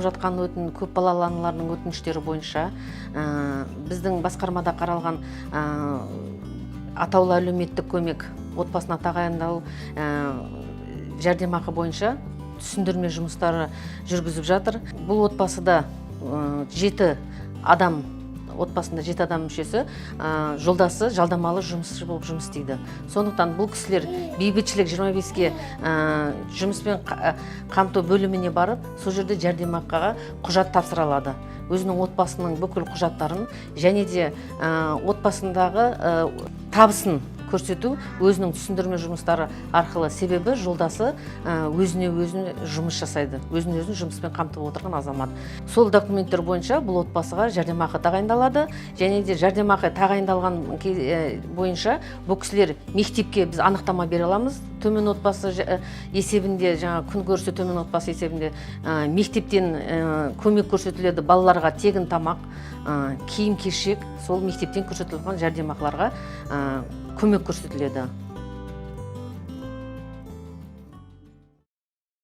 жатқан көп балалы аналардың өтініштері бойынша біздің басқармада қаралған атаулы әлеуметтік көмек, отбасына тағайындау жәрдемақы бойынша түсіндірме жұмыстары жүргізіп жатыр. Бұл отбасыда жеті адам, отбасында жеті адам мүшесі, жолдасы жалдамалы жұмысшы болып жұмыс істейді. Сондықтан бұл кісілер Бейбітшілік 25-ке жұмыспен қамту бөліміне барып, сол жерде жәрдемақыға құжат тапсыра алады, өзінің отбасының бүкіл құжаттарын және де отбасындағы табысын көрсету, өзінің түсіндірме жұмыстары арқылы. Себебі жолдасы өзіне өзіне жұмыс жасайды, өзін өзін жұмыспен қамтып отырған азамат. Сол документтер бойынша бұл отбасыға жәрдемақы тағайындалады және де жәрдемақы тағайындалған бойынша бұл кісілер мектепке біз анықтама бере аламыз. Төмен отбасы есебінде, жаңа күнкөрісі төмен отбасы есебінде мектептен көмек көрсетіледі. Балаларға тегін тамақ, киім кешек, сол мектептен көрсетілген жәрдемақыларға көмек көрсетіледі.